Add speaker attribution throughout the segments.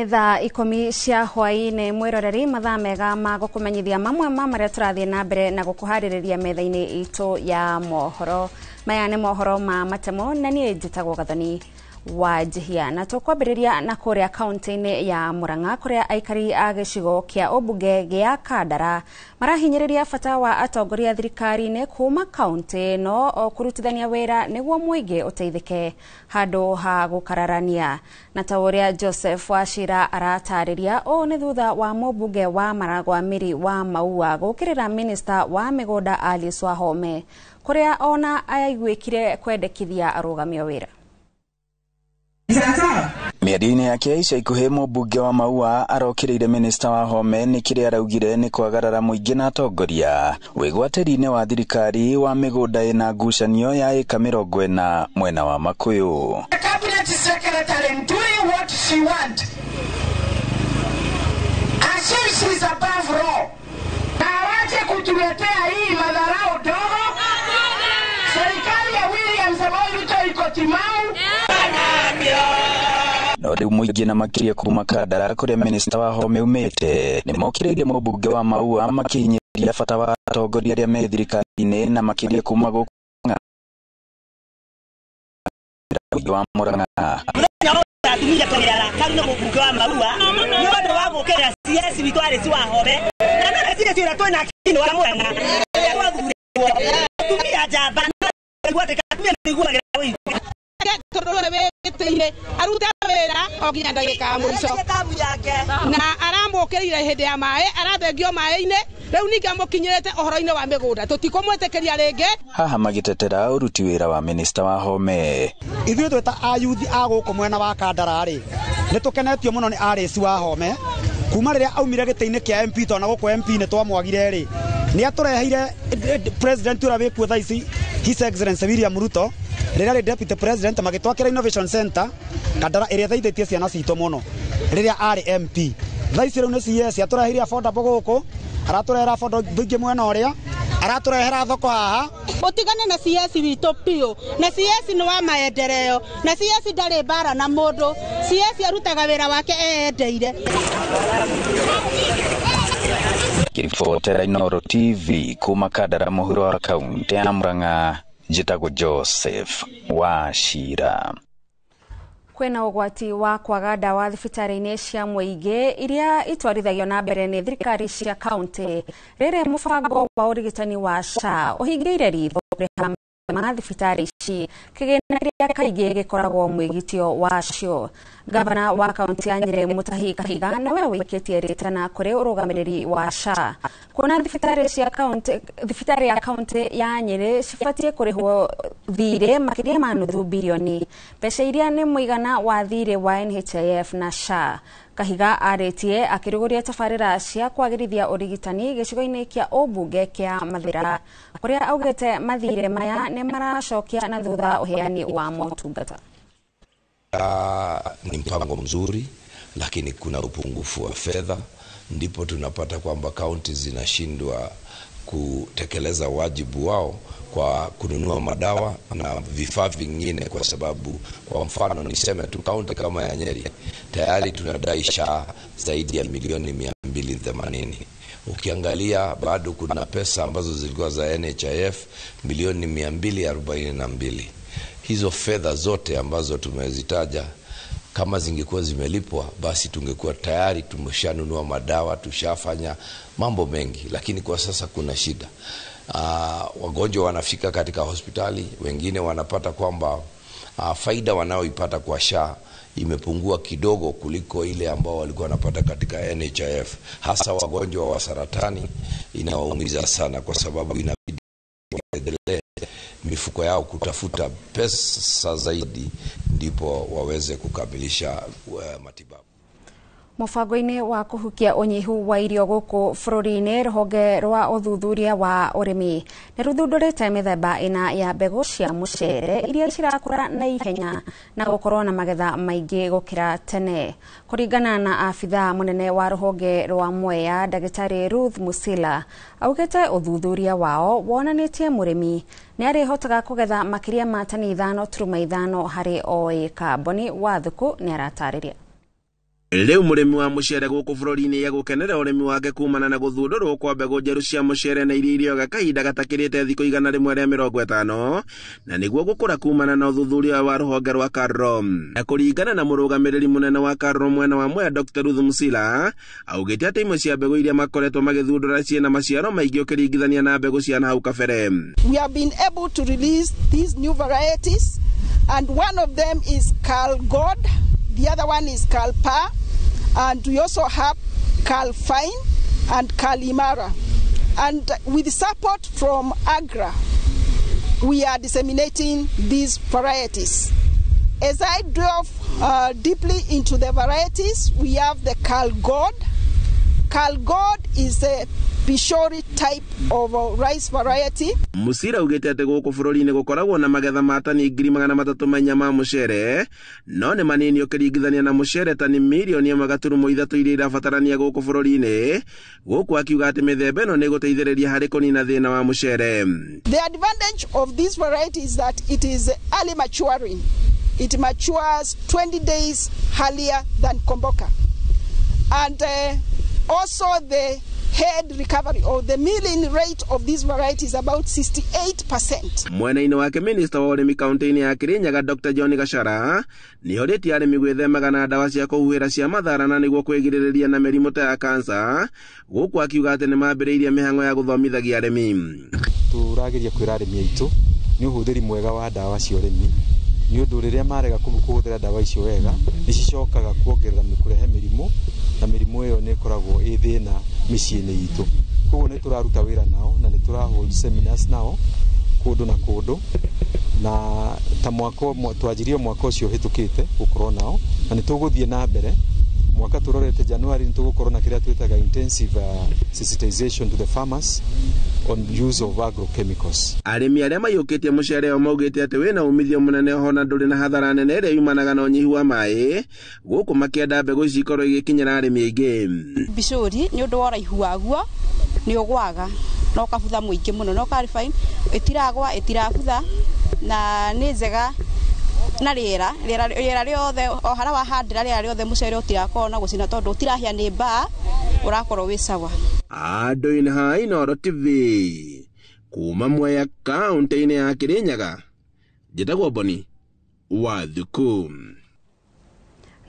Speaker 1: Nĩ thaa 10 cia hwaĩ-inĩ mwĩroreri, mathaa mega ma gũkũmenyithia mamwe ma marĩa tũrathiĩ na mbere na gũkũharĩrĩria metha-inĩ itũ ya mohoro. Maya nĩ mohoro ma matemo na niĩ njĩtagwo Gathoni wa Njihia, na tũkwambĩrĩria na kũrĩa kaunti-inĩ ya Murang'a kũrĩa aikari a gĩcigo kĩa ũmbunge gĩa Kandara marahinyĩrĩria bata wa atongoria thirikari-inĩ kuma kaunti ĩno kũrutithania wĩra nĩguo mũingĩ ũteithĩke handũ ha gũkararania. Na ta ũrĩa Joseph Wachira aratarĩria, ũũ nĩ thutha wa mũmbunge wa Maragwa Miri wa Maua gũkĩrĩra minista wa mĩgũnda Alice Wahome kũrĩa ona aiguĩkire kwendekithia arũgamio wĩra.
Speaker 2: Mĩario-inĩ yake ica ikuhĩ, mũmbunge wa Maua arokĩrĩire minista Wahome nĩ kĩrĩa araugire nĩ kwagarara mũingĩ na atongoria wĩgwatĩri-inĩ wa thirikari wa mĩgũnda ĩna ngucanio ya ĩka 40 mwena wa Makuyu.
Speaker 3: The cabinet secretary doing what she want as if she's above law. Na awache kutuletea hii madharau dogo. Serikali ya William Samoei Ruto iko timamu.
Speaker 2: No rĩu mũingĩ na makĩria kuma Kandara kũrĩa minista Wahome umĩte nĩ mokĩrĩire mũmbunge wa Maua makĩhinyĩrĩria bata wa atongoria arĩa me thirikari-inĩ na makĩria kuma gũkũ mũingĩ wa Murang'a.
Speaker 4: Atumia tũmĩara kau nĩ mũmbunge wa Maua nĩ ũndũ wa gũkĩrĩra CS witũ Alice Wahome na no CS ũrĩa twĩna kinĩ wa Murang'a ũrĩa twathurirwo atumia njamba na atumia nĩiguagĩra ũiru
Speaker 5: tondũ nĩ wĩtĩire arute wĩra o nginya ndagĩka ya mũico na aramũkĩrĩire hĩndĩ ya maĩ arathengio maĩ-inĩ rĩu ningĩ amũkinyĩrĩte ũhoro-inĩ wa mĩgũnda tũtikũmwĩtĩkĩria rĩngĩ.
Speaker 2: Haha magĩtetera ũruti wĩra wa minista Wahome.
Speaker 6: Ithuĩ twĩ ta ayuthi a gũkũ mwena wa Kandara rĩ nĩ tũkenetio mũno nĩ Alice Wahome kuma rĩrĩa aumire gĩtĩ-inĩ kĩa MP tondũ na gũkũ MP nĩ twamwagire rĩ nĩ atũreheire president ũrĩa wĩkuo thaa ici His Excellency William Ruto rĩrĩa arĩ deputy president magĩtwakĩra Innovation Center Kandara ĩrĩa ĩteithĩtie ciana citũ mũno rĩrĩa arĩ MP. Thaa ici rĩu nĩ CS atũreheire affordable gũkũ, aratũrehera affordable ingĩ mwena ũrĩa, aratũrehera thoko haha.
Speaker 5: Ũtigane na CS witũ biũ, na CS nĩ wa maendeleo, na CS ndarĩ mbara na mũndũ, CS arutaga wĩra wake eyendeire.
Speaker 2: Ngĩribotera Inooro TV kuma Kandara mũhuro wa kaunti ya Murang'a, njĩtagwo Joseph Wachira.
Speaker 1: Kwĩna ũgwati wa kwaga ndawa thibitarĩ-inĩ cia mũingĩ iria itwarithagio na mbere nĩ thirikari cia kaunti rĩrĩ mũbango wa ũrigitani wa SHA ũhingĩire ritho kũrĩha ma thibitarĩ ici kĩgĩna kĩrĩa kaingĩ gĩkoragwo mwĩgitio wacio. Gavana wa kaunti ya Nyĩrĩ Mutahi Kahiga nĩwe wĩkĩtie rĩtana kũrĩ ũrũgamĩrĩri wa SHA kuona thibitarĩ cia kaunti thibitarĩ ya kaunti ya Nyĩrĩ cibatiĩ kũrĩhwo thirĩ makĩria ma nuthu birioni mbeca iria nĩ mũigana wa thirĩ wa NHIF na SHA. Kahiga arĩtie akĩrugũria tabarĩra cia kwagĩrithia ũrigitani gĩcigo-inĩ kĩa ũmbunge kĩa Mathĩra kũrĩa augĩte mathirĩ maya nĩ maracokia na thutha ũheani wa motungata.
Speaker 7: Ni mpango mzuri, lakini kuna upungufu wa fedha, ndipo tunapata kwamba kaunti zinashindwa kutekeleza wajibu wao kwa kununua madawa na vifaa vingine, kwa sababu kwa mfano niseme tu kaunti kama ya Nyeri tayari tunadai SHA zaidi ya milioni 280. Ukiangalia bado kuna pesa ambazo zilikuwa za NHIF milioni 242. Hizo fedha zote ambazo tumezitaja kama zingekuwa zimelipwa basi tungekuwa tayari tumeshanunua madawa, tushafanya mambo mengi, lakini kwa sasa kuna shida. Wagonjwa wanafika katika hospitali, wengine wanapata kwamba faida wanaoipata kwa SHA imepungua kidogo kuliko ile ambao walikuwa wanapata katika NHIF. Hasa wagonjwa wa saratani inawaumiza sana, kwa sababu inabidi waendelee mifuko yao kutafuta pesa zaidi ndipo waweze kukamilisha matibabu.
Speaker 1: Mũbango-inĩ wa kũhukia ũnyihu wa irio gũkũ bũrũri-inĩ, rũhonge rwa ũthuthuria wa ũrĩmi nĩ rũthundũrĩte mĩthemba ĩna ya mbegũ cia mũcere iria cirakũra na ihenya na gũkorwo na magetha maingĩ gũkĩra tene. Kũringana na abithaa mũnene wa rũhonge rwa Mwea, Ndagĩtarĩ Ruth Musila, augĩte ũthuthuria wao wonanĩtie mũrĩmi nĩ arĩhotaga kũgetha makĩria ma tani 5.5 harĩ o ĩka. Boni Wathuku nĩ aratarĩria.
Speaker 8: Rĩu mũrĩmi wa mũcere gũkũ bũrũri-inĩ egũkenera ũrĩmi wake kumana na gũthundũrwo kwa mbegũ njerũ cia mũcere na iria irĩoga kahinda gatakĩrĩte thikũ 150 na nĩguo gũkũra kumana na ũthuthuria wa rũhonge rwa KALRO. Na kũringana na mũrũgamĩrĩri mũnene wa KALRO mwena wa Mwea Dr. Ruth Musila, augĩte atĩ imwe cia mbegũ iria makoretwo magĩthundũra ciĩna maciaro maingĩ ũkĩringithania na mbegũ cia na hau kabere.
Speaker 9: We have been able to release these new varieties, and one of them is KALGOD, the other one is KALPA, and we also have KALFINE and KALIMARA. And with support from AGRA, we are disseminating these varieties. As I delve deeply into the varieties, we have the KALGOD. KALGOD is a Pishori type of rice variety.
Speaker 8: Musira augĩte atĩ gũkũ bũrũri-inĩ gũkoragwo na magetha ma tani 304,000 ma mũcere, no nĩ manini ũkĩringithania na mũcere tani 1.3 mirioni iria irabatarania gũkũ bũrũri-inĩ, gũkũ akiuga atĩ mĩthemba ĩno nĩ ĩgũteithĩrĩria harĩ kũnina thĩna wa mũcere.
Speaker 9: The advantage of this variety is that it is early maturing. It matures 20 days earlier than Komboka. And also the head recovery or the milling rate of this variety is about 68%.
Speaker 8: Mwena-inĩ wake, minista wa ũrĩmi kaunti-inĩ ya Kirinyaga Dr. John Gachara nĩ orĩtie arĩmi gwĩthemaga na ndawa cia kũhuhĩra cia mathara na nĩguo kwĩgirĩrĩria na mĩrimũ ta ya kansa, gũkũ akiuga atĩ nĩ mambĩrĩirie mĩhang'o ya gũthomithagia arĩmi.
Speaker 10: Tũrageria kwĩra arĩmi aitũ nĩ ũhũthĩri mwega wa ndawa cia ũrĩmi, nĩ ũndũ rĩrĩa marega kũhũthĩra ndawa icio wega, nĩ cicokaga kuongerera kũrehe mĩrimũ, na mĩrimũ ĩyo nĩ ĩkoragwo ĩ thĩna mĩciĩ-inĩ itũ. Koguo nĩ tũraruta wĩra nao na nĩ tũra hold seminars nao kũndũ na kũndũ, na ta mwaka twanjirie mwaka ũcio ũhĩtũkĩte gũkorwo nao, na nĩ tũgũthiĩ na mbere. Mwaka tũrorete January nĩ tũgũkorwo na kĩrĩa twĩtaga intensive sensitization to the farmers on use of agrochemicals.
Speaker 8: Arĩmi arĩa maiyũkĩtie mũcere o maugĩte atĩ wĩna umithio mũnene oho na ndũrĩ na hathara nene ĩrĩa yumanaga na ũnyihu wa maĩ, gũkũ makĩenda mbegũ ici ikorwo igĩkinyĩra arĩmi aingĩ.
Speaker 11: Bicũri nĩ ũndũ wa ũraihu waguo nĩ ũgwaga na ũkabutha mũingĩ mũno, no KALFINE ĩtiragwa, ĩtirabutha na nĩ njega na rĩera rĩera rĩothe o harĩa wahandĩra, rĩera rĩothe mũcere ũtirakorwo na gũcina tondũ ũtirahĩa nĩ mbaa, ũrakorwo wĩ sawa.
Speaker 8: Andũ-inĩ ha Inooro TV kuma Mwea kaunti-inĩ ya Kirinyaga, njĩtagwo Boni wa Thuku.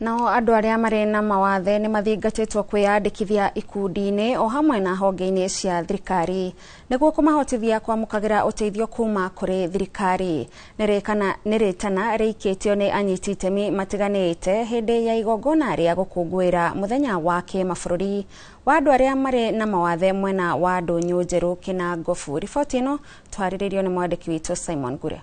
Speaker 1: Nao andũ arĩa marĩ na mawathe nĩ mathingatĩtwo kwĩyandĩkithia ikundi-inĩ o hamwe na honge-inĩ cia thirikari nĩguo kũmahotithia kwamũkagĩra ũteithio kuma kũrĩ thirikari. Nĩ rĩtana rĩikĩtio nĩ anyiti itemi matiganĩte hĩndĩ ya igongona rĩa gũkũngũĩra mũthenya wa kĩmabũrũri wa andũ arĩa marĩ na mawathe mwena wa Ndũnyũ Njerũ Kĩnangobu. Riboti ĩno twarĩrĩirio nĩ mwandĩki witũ Simon Ngure.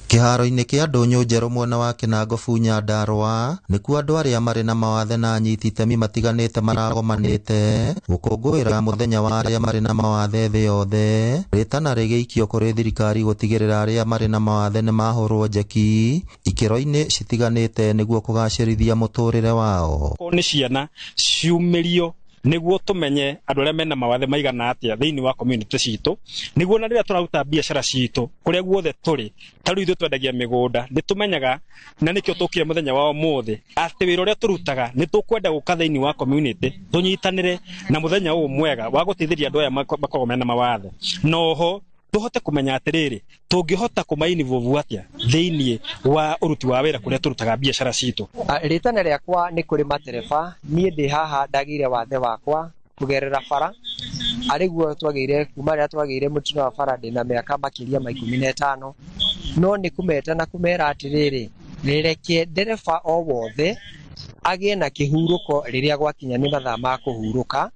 Speaker 12: Kĩharo-inĩ kĩa Ndũnyũ Njerũ mwena wa Kĩnangobu Nyandarũa nĩkuo andũ arĩa marĩ na mawathe na anyiti itemi matiganĩte maragomanĩte gũkũngũĩra mũthenya wa arĩa marĩ na mawathe thĩ yothe. Rĩtana rĩgĩikio kũrĩ thirikari gũtigĩrĩra arĩa marĩ na mawathe nĩ mahũrwo njeki ikĩro-inĩ citiganĩte nĩguo kũgacĩrithia mũtũrĩre wao.
Speaker 13: Nĩ ciana ciumĩrio nĩguo tũmenye andũ arĩa mena mawathe maigana atĩa thĩinĩ wa community citũ, nĩguo na rĩrĩa tũraruta biacara citũ kũrĩa guothe tũrĩ, ta rĩu ithuĩ twendagia mĩgũnda, nĩ tũmenyaga, na nĩkĩo tũkire mũthenya wa ũmũthĩ atĩ wĩra ũrĩa tũrutaga nĩ tũkwenda gũka thĩinĩ wa community tũnyitanĩre na mũthenya ũyũ mwega wa gũteithĩrĩria andũ aya makoragwo mena mawathe, na oho tũhote kũmenya atĩrĩrĩ, tũngĩhota kũma-involve atĩa thĩinĩ wa ũruti wa wĩra kũrĩa tũrutaga biacara citũ.
Speaker 14: Rĩtana rĩakwa nĩ kũrĩ matereba. Niĩ ndĩ haha ndagĩire wathe wakwa kũgerera bara, arĩguo twagĩire kuma rĩrĩa twagĩire mũtino wa bara ndĩna mĩaka makĩria ma 15. No nĩ kũmeta na kũmera atĩrĩrĩ, reke ndereba o wothe agĩe na kĩhurũko rĩrĩa gwakinya nĩ mathaa ma kũhurũka.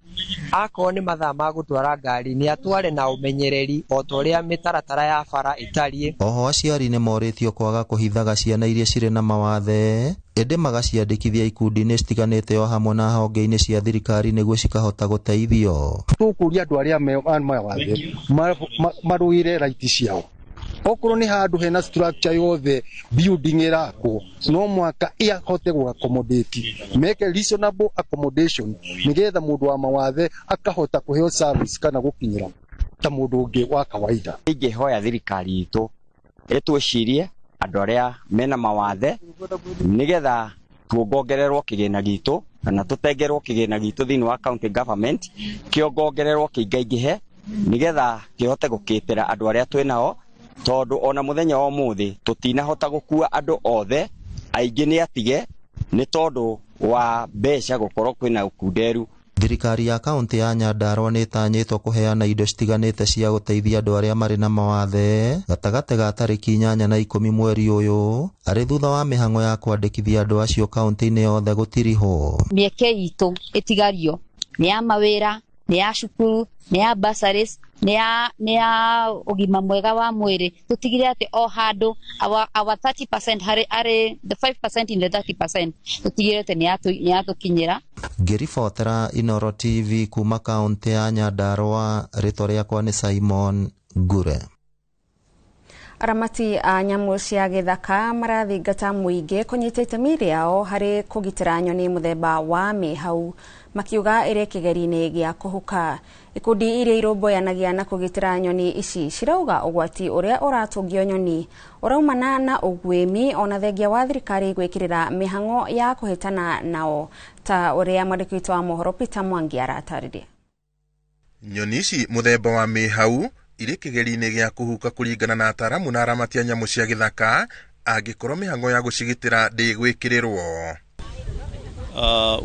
Speaker 14: Akorwo nĩ mathaa ma gũtwara ngari, nĩ atware na ũmenyereri o ta ũrĩa mĩtaratara ya bara ĩtariĩ.
Speaker 12: Oho aciari nĩ morĩtio kwaga kũhithaga ciana iria cirĩ na mawathe, ĩndĩ magaciandĩkithia ikundi-inĩ citiganĩte o hamwe na honge-inĩ cia thirikari nĩguo cikahota gũteithio.
Speaker 15: Tũkũria andũ arĩa mawathe marũĩre right ciao. Okorwo nĩ handũ hena structure yothe, building ĩrakwo, no mwaka ĩhote gũ accommodate, meke reasonable accommodation nĩgetha mũndũ wa mawathe akahota kũheo service kana gũkinyĩra ta mũndũ ũngĩ wa kawaida.
Speaker 16: Ingĩhoya thirikari itũ ĩtwĩcirie andũ arĩa mena mawathe, nĩgetha Tuongongererwo kĩgĩna gitũ kana tũtengerwo kĩgĩna gitũ thĩinĩ wa county government, kĩongongererwo kĩingaingĩhe nĩgetha kĩhote gũkĩtĩra andũ arĩa twĩ nao, tondũ ona mũthenya wa ũmũthĩ tũtinahota gũkua andũ othe, aingĩ nĩ atige nĩ tondũ wa mbeca gũkorwo kwĩna ũkunderu.
Speaker 12: Thirikari ya kaunti ya Nyandarua nĩ ĩtanyĩtwo kũheana indo citiganĩte cia gũteithia andũ arĩa marĩ na mawathe gatagatĩ ga tarĩki 8 na 10 mweri ũyũ, arĩ thutha wa mĩhang'o ya kwandĩkithia andũ acio kaunti-inĩ yothe gũtirihwo.
Speaker 17: Mĩeke itũ ĩtigario nĩ ya mawĩra, nĩ ya cukuru, nĩ ya bursaries, nĩ ya ũgima mwega wa mwĩrĩ. Tũtigire atĩ o handũ our 30% harĩ the 5% in the 30% tũtigire atĩ nĩ yatũkinyĩra.
Speaker 12: Ngĩribotera Inooro TV kuma kaunti ya Nyandarua, rĩtwa rĩakwa nĩ Simon Ngure.
Speaker 1: Aramati a nyamũ cia gĩthaka marathingata mũingĩ kũnyita itemi rĩao harĩ kũgitĩra nyoni mũthemba wa mĩhau, makiuga ĩrĩ kĩgeri-inĩ gĩa kũhuka. Ikundi iria irũmbũyanagia na kũgitĩra nyoni ici cirauga ũgwati ũrĩa ũratũngio nyoni ũraumana na ũguĩmi ona thengia wa thirikari gwĩkĩrĩra mĩhang'o ya kũhĩtana nao, ta ũrĩa mwandĩki witũ wa mohoro Peter Mwangi aratarĩria.
Speaker 18: Nyoni ici mũthemba wa mĩhau irĩ kĩgeri-inĩ gĩa kũhuka kũringana na ataaramu na aramati a nyamũ cia gĩthaka, angĩkorwo mĩhang'o ya gũcigitĩra ndĩgwĩkĩrĩrwo.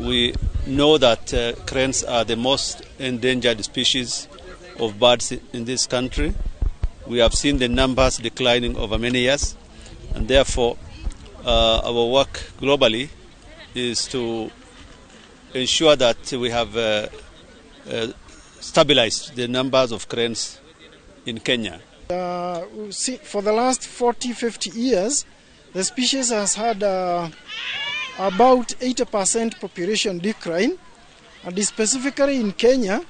Speaker 19: We know that cranes are the most endangered species of birds in this country. We have seen the numbers declining over many years, and therefore our work globally is to ensure that we have stabilized the numbers of cranes in Kenya.
Speaker 20: See, for the last 40, 50 years, the species has had about 80% population decline, and specifically in Kenya,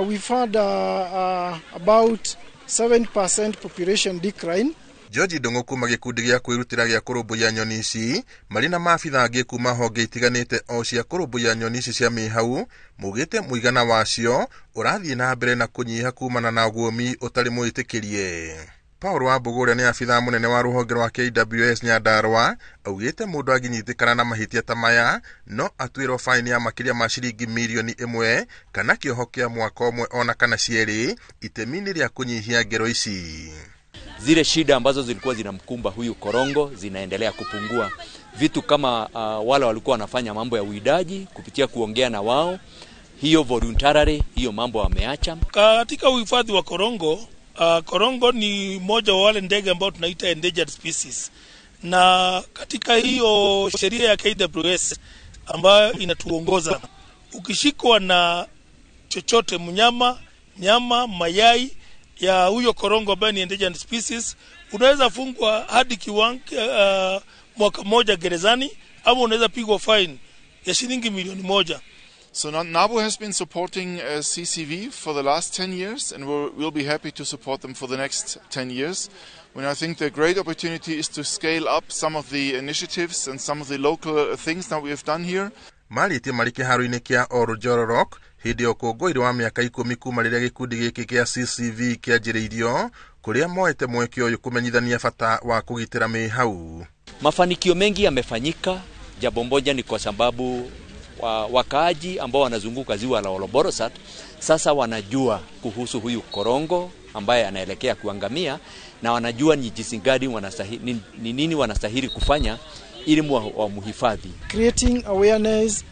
Speaker 20: we've had about 7% population decline.
Speaker 18: George Ndung'u kuma gĩkundi gĩa kwĩrutĩra gĩa kũrũmbũiya nyoni ici marĩ na maabitha angĩ kuma honge itiganĩte o cia kũrũmbũiya nyoni ici cia mĩhau maugĩte mũigana wacio ũrathiĩ na mbere na kũnyiha kumana na ũguũmi ũtarĩ mwĩtĩkĩrie. Paul Wambũgũ ũrĩa nĩ abithaa mũnene wa rũhonge rwa KWS Nyandarua augĩte mũndũ angĩnyitĩkana na mahĩtia ta maya no atuĩrwo faini ya makĩria ma ciringi mirioni 1 kana kĩoho kĩa mwaka ũmwe ona kana cierĩ itemi-inĩ rĩa kũnyihia ngero ici.
Speaker 21: Zile shida ambazo zilikuwa zinamkumba huyu korongo zinaendelea kupungua. Vitu kama wale walikuwa wanafanya mambo ya uidaji kupitia kuongea na wao, hiyo voluntarily, hiyo mambo wameacha.
Speaker 22: Katika uhifadhi wa korongo, korongo ni mmoja wa wale ndege ambao tunaita endangered species. Na katika hiyo sheria ya KWS ambayo inatuongoza, ukishikwa na chochote, mnyama, nyama, mayai ya huyo korongo ambaye ni endangered species, unaweza fungwa hadi kiwango mwaka mmoja gerezani, ama unaweza pigwa fine ya shilingi milioni 1.
Speaker 23: So NABU has been supporting CCV for the last 10 years, and we'll be happy to support them for the next 10 years. When I think the great opportunity is to scale up some of the initiatives and some of the local things that we have done here.
Speaker 18: Marĩtie marĩ kĩharo-inĩ kĩa Oljororok hĩndĩ ya ũkũngũĩri wa mĩaka 10 kuma rĩrĩa gĩkundi gĩkĩ kĩa CCV kĩanjĩrĩirio, kũrĩa moete mweke ũyũ kũmenyithania bata wa kũgitĩra mĩhau.
Speaker 21: Mafanikio mengi yamefanyika. Jambo moja ni kwa sababu wakaaji ambao wanazunguka ziwa la Olborosat sasa wanajua kuhusu huyu korongo ambaye anaelekea kuangamia, na wanajua ni jinsi gani wanastahili, ni nini wanastahili kufanya ili wamhifadhi.
Speaker 20: Creating awareness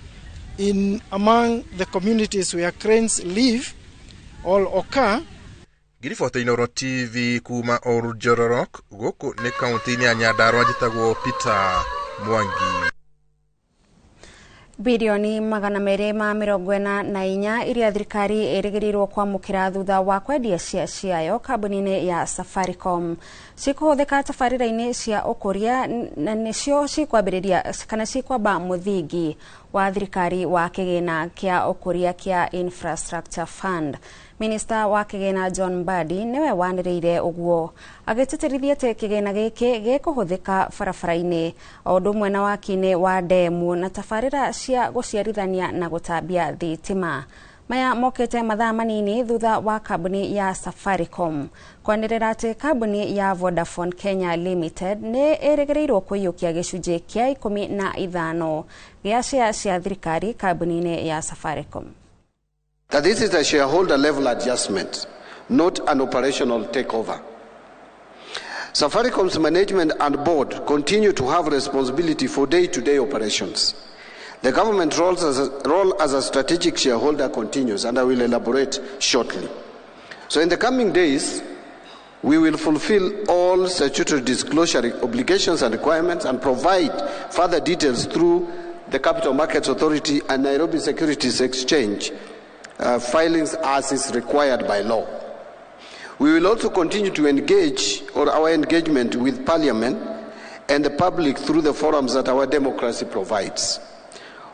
Speaker 20: in among the communities where cranes live or occur.
Speaker 18: Ngiribota Inooro TV kuma Oljororok, gũkũ nĩ kaunti-inĩ ya Nyandarua, njĩtagwo Peter Mwangi.
Speaker 1: Bilioni 244 iria thirikari ĩrĩgĩrĩirwo kwamũkĩra thutha wa kwendia share ciayo kambuni-inĩ ya Safaricom cikũhũthĩka tabarĩra-inĩ cia ũkũria, na nĩcio cikwambĩrĩria kana cikwamba mũthingi wa thirikari wa kĩgĩna kĩa ũkũria kĩa Infrastructure Fund. Minista wa kĩgĩna John Mbadi nĩwe wanĩrĩire ũguo, agĩtĩtĩrithia atĩ kĩgĩna gĩkĩ gĩkũhũthĩka barabara-inĩ o ũndũ ũmwe na waki-inĩ wa ndemu na tabarĩra cia gũciarithania na gũtambia thitima. Maya mokĩte mathaa manini thutha wa kambuni ya Safaricom kwanĩrĩra atĩ kambuni ya Vodafone Kenya Limited nĩ ĩrĩgĩrĩirwo kũiyũkia gĩcunjĩ kĩa 15 gĩa share cia thirikari kambuni-inĩ ya Safaricom.
Speaker 3: That this is a shareholder level adjustment, not an operational takeover. Safaricom's management and board continue to have responsibility for day-to-day operations. The government role as a strategic shareholder continues, and I will elaborate shortly. So in the coming days, we will fulfill all statutory disclosure obligations and requirements and provide further details through the Capital Markets Authority and Nairobi Securities Exchange filings as is required by law. We will also continue to engage, or our engagement with Parliament and the public through the forums that our democracy provides.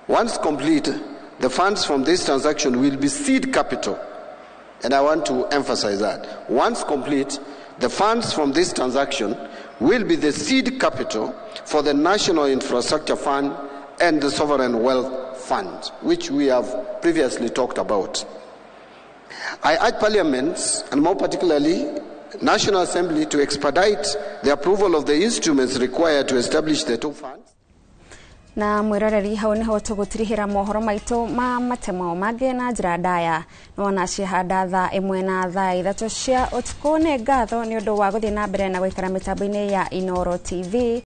Speaker 3: Once complete, the funds from this transaction will be seed capital. And I want to emphasize that. Once complete, the funds from this transaction will be the seed capital for the National Infrastructure Fund and the Sovereign Wealth Fund, which we have previously talked about. I urge parliaments, and more particularly National Assembly, to expedite the approval of the instruments required to establish the two funds.
Speaker 1: Na mwiroreri hau niho tugutirihira mohoro maitu ma matemo mangĩ na njĩra ndaya nĩwona cihanda thaa 1 na thaa 3 cia ũtukũ. Nĩ ngatho nĩ ũndũ wa gũthiĩ na mbere na gũikara mĩtambo-inĩ ya Inooro TV.